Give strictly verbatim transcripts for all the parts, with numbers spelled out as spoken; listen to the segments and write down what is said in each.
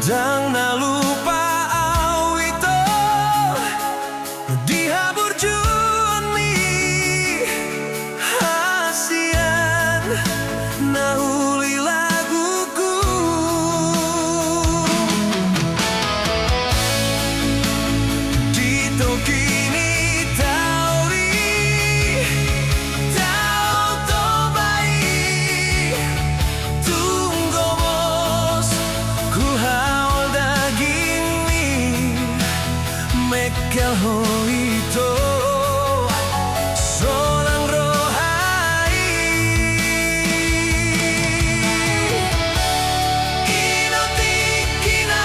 Ndang na lupa au ito di haburjuon ni hasian na uli laguku. Di toki ni taon i, Tao Toba i, tung gomos huhaol dagingmi, mengkel ho ito, sonang roha i. I do tingki na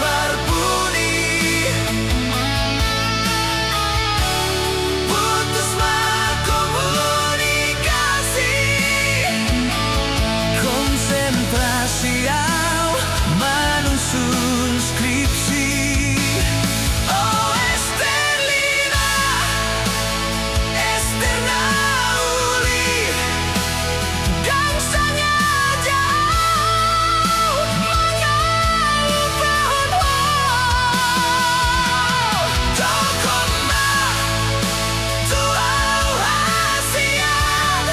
parpudi, putus ma komunikasi. Konsentrasi au manusun skripsi. O Esterlina, Ester na uli, ndang sengaja au mangalupahon ho. Tokon ma tu au hasian,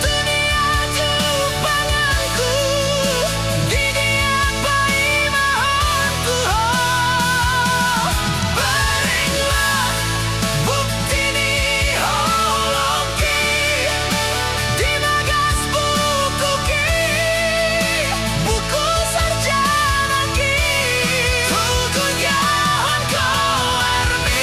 tu dia jumpanganku, di dia paimahonku ho. Berenglah bukti ni holongki di bagas bukuki, buku sarjanaki, tu gunjahon goarmi.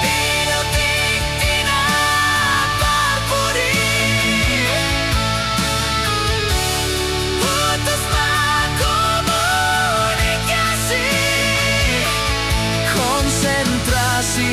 Di tingki na parpudi, putus ma komunikasi. Konsentrasi